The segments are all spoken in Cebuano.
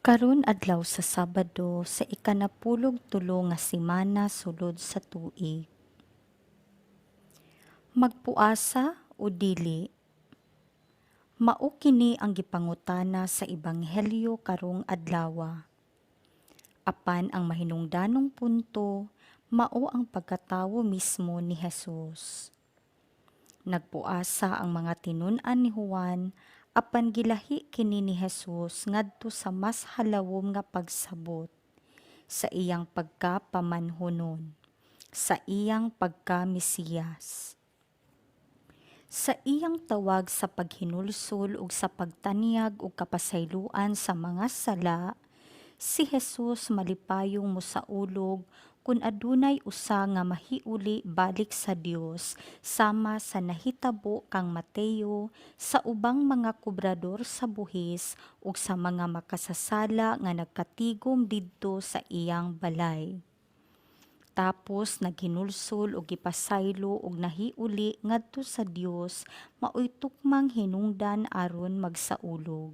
Karon adlaw sa Sabado sa ikanapulog tulo nga semana sulod sa tuig. Magpuasa o dili? Mao kini ang gipangutana sa Ebanghelyo karong adlawa. Apan ang mahinungdanong punto mao ang pagkatawo mismo ni Jesus. Nagpuasa ang mga tinun-an ni Juan, apan gilahi kini ni Jesus ngadto sa mas halawom nga pagsabot sa iyang pagkapamanhonon, sa iyang pagka-Mesiyas. Sa iyang tawag sa paghinulsol ug sa pagtanyag og kapasayloan sa mga sala, si Jesus malipayong mosaulog kun adunay usa nga mahiuli balik sa Dios, sama sa nahitabo kang Mateo, sa ubang mga kobrador sa buhis ug sa mga makasasala nga nagkatigom didto sa iyang balay. Tapos naghinulsol ug gipasaylo ug nahiuli ngadto sa Dios maoy tukmang hinungdan aron magsaulog.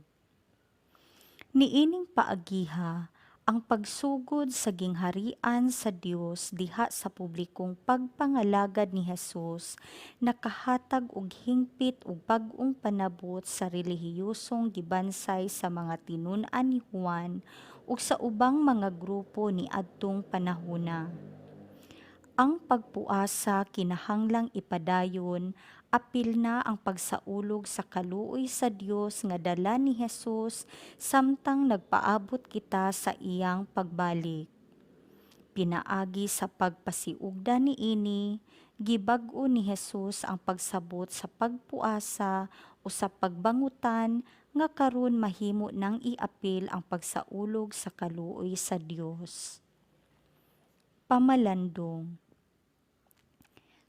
Niining paagiha, ang pagsugod sa gingharian sa Dios diha sa publikong pagpangalagad ni Jesus nakahatag og hingpit ug bag-ong panabot sa relihiyosong gibansay sa mga tinun-an ni Juan ug sa ubang mga grupo niadtong panahona. Ang pagpuasa kinahanglang ipadayon apil na ang pagsaulog sa kaluoy sa Dios nga dala ni Jesus samtang nagpaabot kita sa iyang pagbalik. Pinaagi sa pagpasiugda niini, gibag-o ni Jesus ang pagsabot sa pagpuasa o sa pagbangutan nga karon mahimo nang iapil ang pagsaulog sa kaluoy sa Dios. Pamalandong.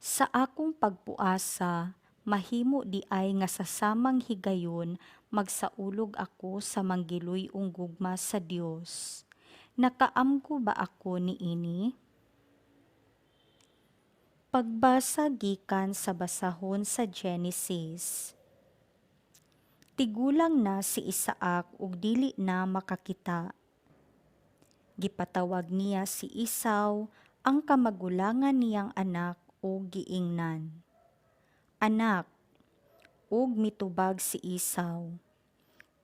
Sa akong pagpuasa, mahimo diay nga sa samang higayon magsaulog ako sa manggiluy-ong gugma sa Dios. Nakaamgo ba ako niini? Pagbasa gikan sa basahon sa Genesis. Tigulang na si Isaac ug dili na makakita. Gipatawag niya si Esau, ang kamagulangan niyang anak, ug giingnan, "Anak." Ug mitubag si Esau,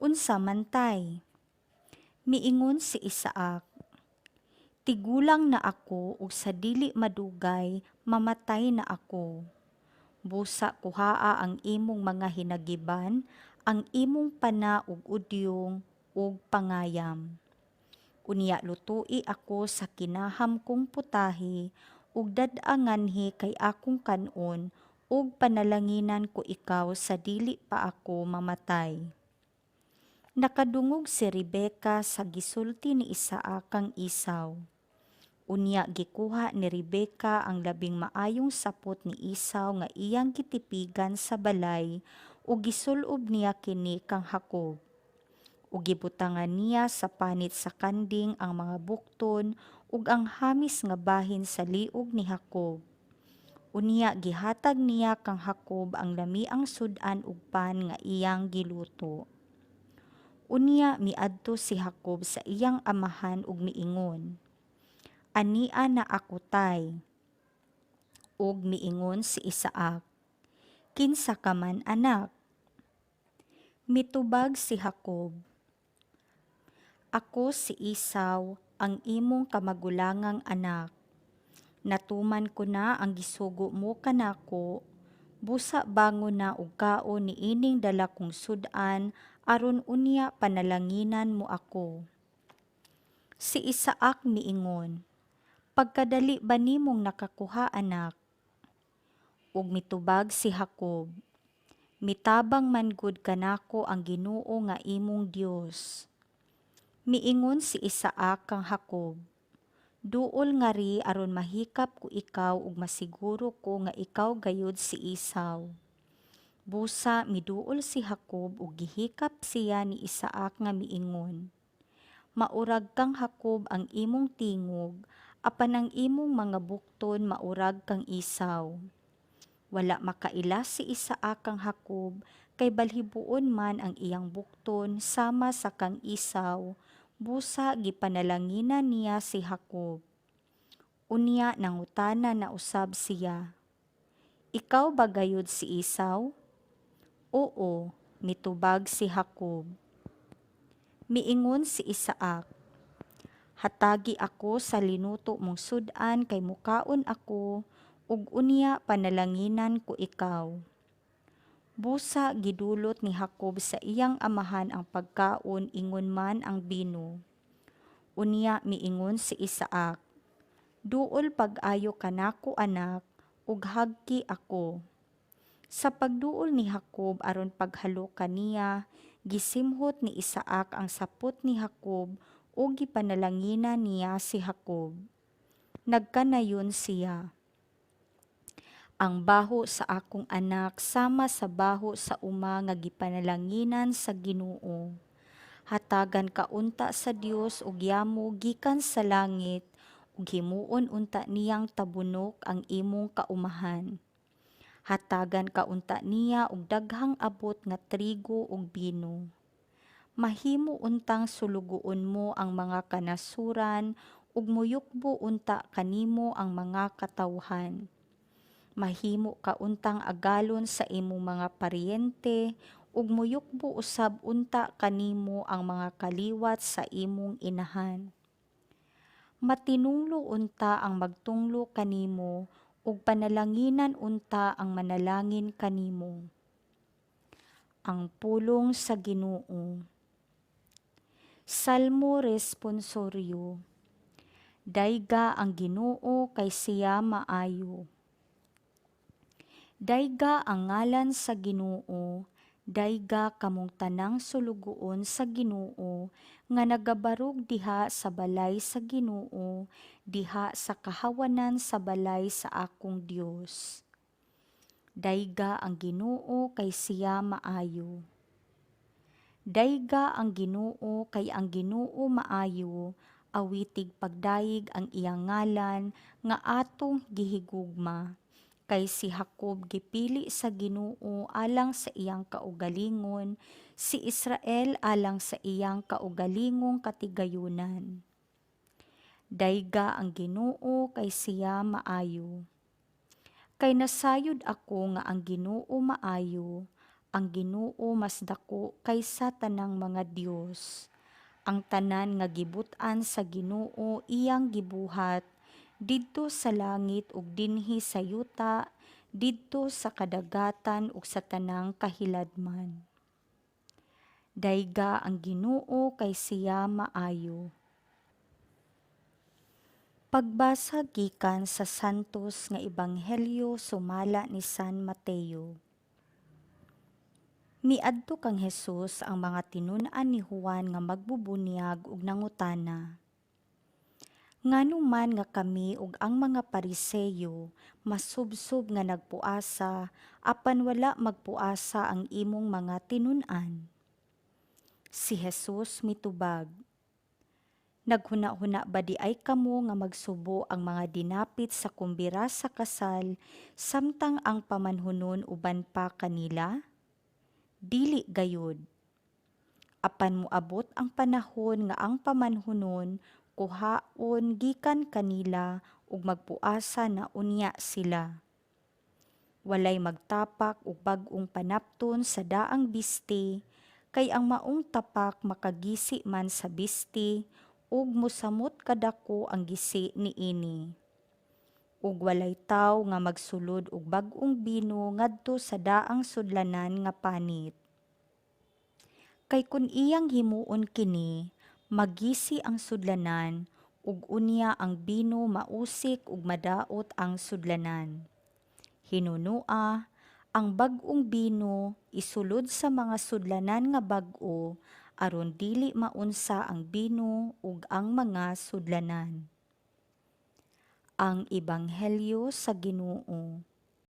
"Unsa man, tay?" Miingon si Isaac, "Tigulang na ako ug sa dili madugay mamatay na ako. Busa kuhaa ang imong mga hinagiban, ang imong pana ug udyong ug pangayam. Unya lutoi ako sa kinaham kong putahe ug dad-a nganhi kay akong kan-on ug panalanginan ko ikaw sa dili pa ako mamatay." Nakadungog si Rebeka sa gisulti ni Isaac kang Esau. Unya gikuha ni Rebeka ang labing maayong sapot ni Esau nga iyang gitipigan sa balay ug gisul-ob niya kini kang Jacob. Ug gibutangan niya sa panit sa kanding ang mga bukton ug ang hamis nga bahin sa liog ni Jacob. Unya gihatag niya kang Jacob ang lamiang sud-an ug pan nga iyang giluto. Unya miadto si Jacob sa iyang amahan ug miingon, "Ania na ako, tay." Ug miingon si Isaac, "Kinsa ka man, anak?" Mitubag si Jacob, "Ako si Esau, ang imong kamagulangang anak. Natuman ko na ang gisugo mo kanako. Busa bangon na og kaon niining dala kong sud-an aron unya panalanginan mo ako." Si Isaac miingon, "Pagkadali ba nimong nakakuha, anak?" Ug mitubag si Jacob, "Mitabang man gud kanako ang Ginoo nga imong Dios." Miingon si Isaac kang Jacob, "Duol ngari aron mahikap ko ikaw ug masiguro ko nga ikaw gayud si Esau." Busa miduol si Jacob ug gihikap siya ni Isaac nga miingon, "Maurag kang Jacob ang imong tingog, apan ang imong mga bukton maurag kang Esau." Wala makaila si Isaac kang Jacob kay balhiboon man ang iyang bukton sama sa kang Esau, Busa gipanalanginan niya si Jacob. Unya nangutana na usab siya, "Ikaw ba gayud si Esau?" "Oo," mitubag si Jacob. Miingon si Isaac, "Hatagi ako sa linuto mong sud-an kay mukaon ako ug unya panalanginan ko ikaw." Busa gidulot ni Jacob sa iyang amahan ang pagkaon ingon man ang bino. Unya miingon si Isaac, "Duol pag-ayo kanako, anak, ug hagki ako." Sa pagduol ni Jacob aron paghalok kaniya, gisimhot ni Isaac ang sapot ni Jacob ug gipanalanginan niya si Jacob. Nagkanayon siya, "Ang baho sa akong anak sama sa baho sa uma nga gipanalanginan sa Ginoo. Hatagan ka unta sa Dios og yamo gikan sa langit ug himuon unta niyang tabunok ang imong kaumahan. Hatagan ka unta niya og daghang abot nga trigo ug bino. Mahimo untang sulugoon mo ang mga kanasuran ug moyukbo unta kanimo ang mga katawhan. Mahimo ka untang agalon sa imong mga paryente ug moyukbo usab unta kanimo ang mga kaliwat sa imong inahan. Matinunglo unta ang magtunglo kanimo ug panalanginan unta ang manalangin kanimo." Ang pulong sa Ginoo. Salmo Responsoryo. Dayga ang Ginoo kay siya maayo. Dayga ang ngalan sa Ginoo, dayga kamong tanang sulugoon sa Ginoo nga nagabarog diha sa balay sa Ginoo, diha sa kahawanan sa balay sa akong Dios. Dayga ang Ginoo kay siya maayo. Dayga ang Ginoo kay ang Ginoo maayo, awitig pagdayeg ang iyang ngalan nga atong gihigugma. Kay si Jacob gipili sa Ginoo alang sa iyang kaugalingon, si Israel alang sa iyang kaugalingong katigayunan. Dayga ang Ginoo kay siya maayo. Kay nasayod ako nga ang Ginoo maayo, ang Ginoo mas dako kaysa tanang mga dios. Ang tanan nga gibut-an sa Ginoo iyang gibuhat, didto sa langit ug dinhi sa yuta, didto sa kadagatan ug sa tanang kahiladman. Dayga ang Ginoo kay siya maayo. Pagbasa gikan sa Santos nga Ebanghelyo sumala ni San Mateo. Miadto kang Hesus ang mga tinun-an ni Juan nga magbubunyag ug nangutana, "Ngano man nga kami ug ang mga Pariseyo masubsob nga nagpuasa apan wala magpuasa ang imong mga tinun-an?" Si Jesus mitubag, "Naghuna-huna ba diay kamo nga magsubo ang mga dinapit sa kumbira sa kasal samtang ang pamanhunon uban pa kanila? Dili gayud. Apan moabot ang panahon nga ang pamanhunon kuhaon gikan kanila ug magpuasa na unya sila. Walay magtapak og bag-ong panapton sa daang bisti, kay ang maong tapak makagisi man sa bisti ug mosamot kadako ang gisi niini. Ug walay tawo nga magsulod og bag-ong bino ngadto sa daang sudlanan nga panit. Kay kun iyang himuon kini, magisi ang sudlanan, ug unya ang bino mausik ug madaot ang sudlanan. Hinunua, ang bag-ong bino isulod sa mga sudlanan nga bag-o aron dili maunsa ang bino ug ang mga sudlanan." Ang Ebanghelyo sa Ginoo.